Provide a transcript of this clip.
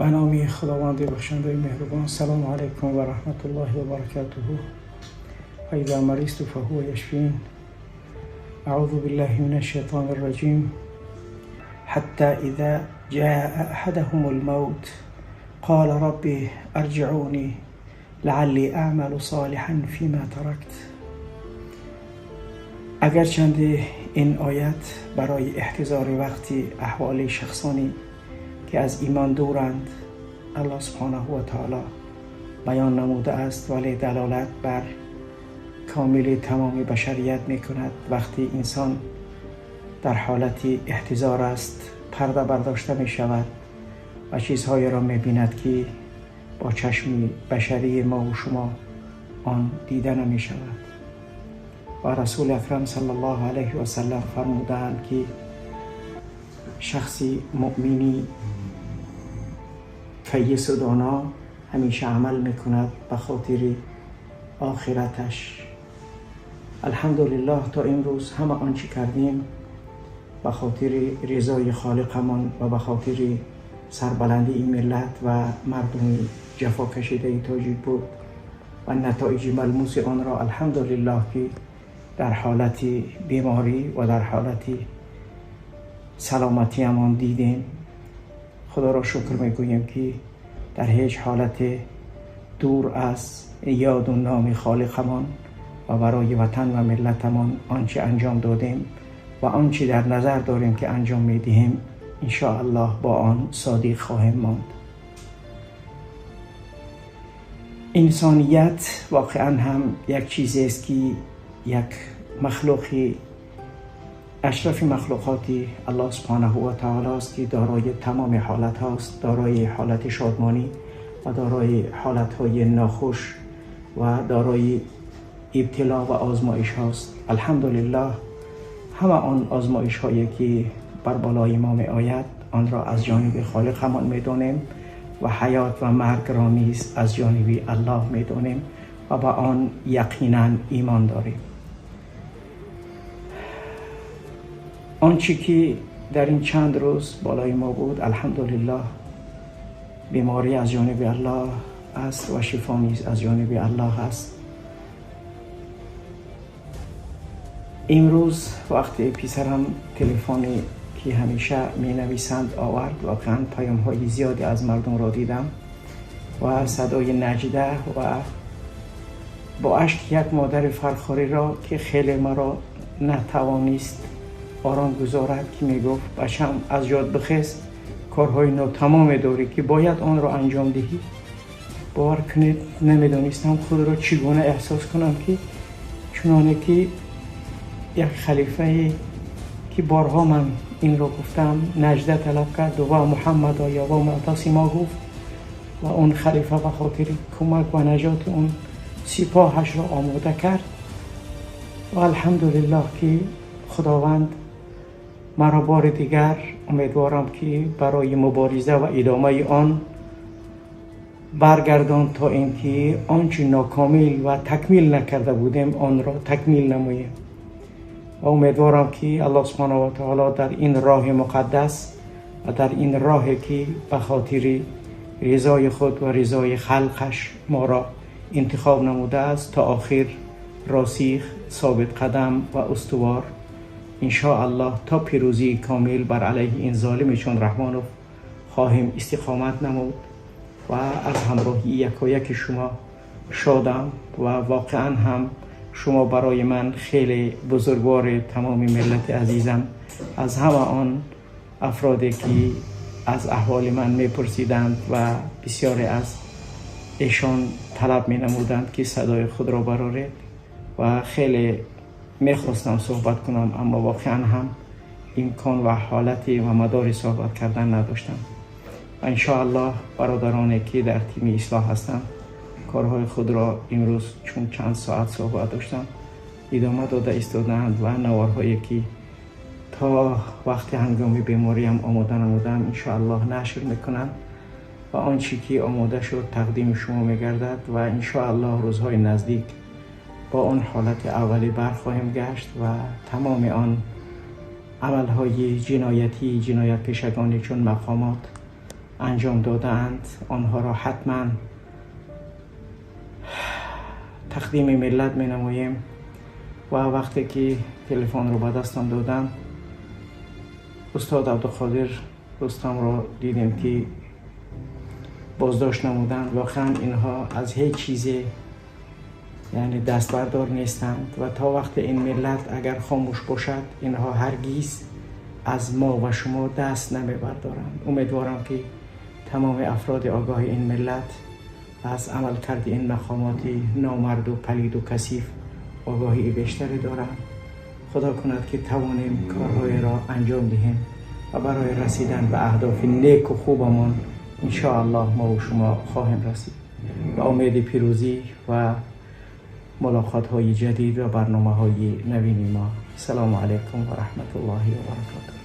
به نام خداوند بخشنده مهربان. سلام علیکم و رحمت الله و برکاته. اذا مرضت فهو یشفین. اعوذ بالله من الشیطان الرجیم. حتی اذا جاء احدهم الموت قال ربي ارجعوني لعلی اعمل صالحا فيما ترکت. اگرچند این آیت برای احتضار وقتی احوال شخصانی که از ایمان دورند الله سبحانه و تعالی بیان نموده است، ولی دلالت بر کامل تمام بشریت می کند. وقتی انسان در حالت احتضار است، پرده برداشته می شود و چیزهایی را می بیند که با چشم بشری ما و شما آن دیده نمی شود. و رسول اکرم صلی الله علیه و سلم فرمودند که شخصی مؤمنی کیس و دانا همیشه عمل میکند به خاطر آخرتش. الحمدلله تا امروز همه آنچه کردیم به خاطر رضای خالقمان و به خاطر سربلندی این ملت و مردم جفا کشیده تاجیک بود و نتایج ملموس آن را الحمدلله که در حالت بیماری و در حالت سلامتی همان دیدیم. خدا را شکر میگوییم که در هیچ حالت دور از یاد و نام خالقمان و برای وطن و ملتمان آنچه انجام دادیم و آنچه در نظر داریم که انجام میدهیم انشاءالله با آن صادق خواهیم ماند. انسانیت واقعا هم یک چیزی است که یک مخلوقی اشرف مخلوقاتی الله سبحانه و تعالی است که دارای تمام حالت هاست، دارای حالت شادمانی و دارای حالت های ناخوش و دارای ابتلا و آزمایش هاست. الحمدلله همه آن آزمایش هایی که بر بالای ما می آید آن را از جانب خالق همان می دانیم و حیات و مرگ را نیز از جانب الله می دانیم و با آن یقینا ایمان داریم. آنچه که در این چند روز بالای ما بود الحمدلله بیماری از جانب الله است و شفا نیز از جانب الله است. امروز وقتی پسرم تلفنی که همیشه می نویسند آورد، واقعا پیام های زیادی از مردم را دیدم و صدای نجده و با اشک یک مادر فرخاری را که خیلی مرا نتوانست آرام گذارد که می گفت بچم از یاد بخیز، کارهای ناتمام داری که باید آن را انجام دهی. باور کنید نمیدانستم خود را چگونه احساس کنم که چنانه که یک خلیفه که بارها من این را گفتم نجده طلب کرد و محمد یا و معتصما گفت و اون خلیفه به خاطر کمک و نجات اون سپاهش را آماده کرد و الحمدلله که خداوند مرا بار دیگر امیدوارم که برای مبارزه و ادامه آن برگردان تا اینکه آنچه ناکامل و تکمیل نکرده بودیم آن را تکمیل نماییم و امیدوارم که الله سبحانه و تعالی در این راه مقدس و در این راه که به خاطر رضای خود و رضای خلقش ما را انتخاب نموده است تا آخر راسخ، ثابت قدم و استوار انشاءالله تا پیروزی کامل بر علیه این ظالم چون رحمانوف خواهیم استقامت نمود و از همراهی یکایک شما شادم و واقعا هم شما برای من خیلی بزرگوار تمام ملت عزیزم، از همه آن افرادی که از احوال من میپرسیدند و بسیاری از ایشان طلب می نمودند که صدای خود را برآورید و خیلی میخواستم صحبت کنم اما واقعا هم امکان و حالتی و مدار صحبت کردن نداشتم. و انشاءالله برادرانی که در تیم اصلاح هستند کارهای خود را امروز چون چند ساعت صحبت داشتم ادامه داده ایستادند و نوارهایی که تا وقت هنگام بیماری هم آماده نمودم انشاءالله نشر میکنند و آنچه که آماده شد تقدیم شما میگردد و انشاءالله روزهای نزدیک با آن حالت اولی برخواهیم گشت و تمام آن عملهای جنایتی جنایت پیشگانی چون مقامات انجام دادند آنها را حتما تقدیم ملت می نماییم. و وقتی که تلفن رو به دستم دادن، استاد عبدالقادر رستم را دیدیم که بازداشت نمودند. واقعا اینها از هیچ چیزی یعنی دست بردار نیستند و تا وقت این ملت اگر خاموش باشد، اینها هرگز از ما و شما دست نمی بردارند. امیدوارم که تمام افراد آگاه این ملت از عملکرد این مقامات نامرد و پلید و کثیف آگاهی بیشتری دارند. خدا کند که توانیم کارهای را انجام دهیم و برای رسیدن به اهداف نیک و خوبمان انشاءالله ما و شما خواهیم رسید. و امید پیروزی و ملاقات های جدید و برنامه های نوین ما. سلام علیکم و رحمت الله و برکاته.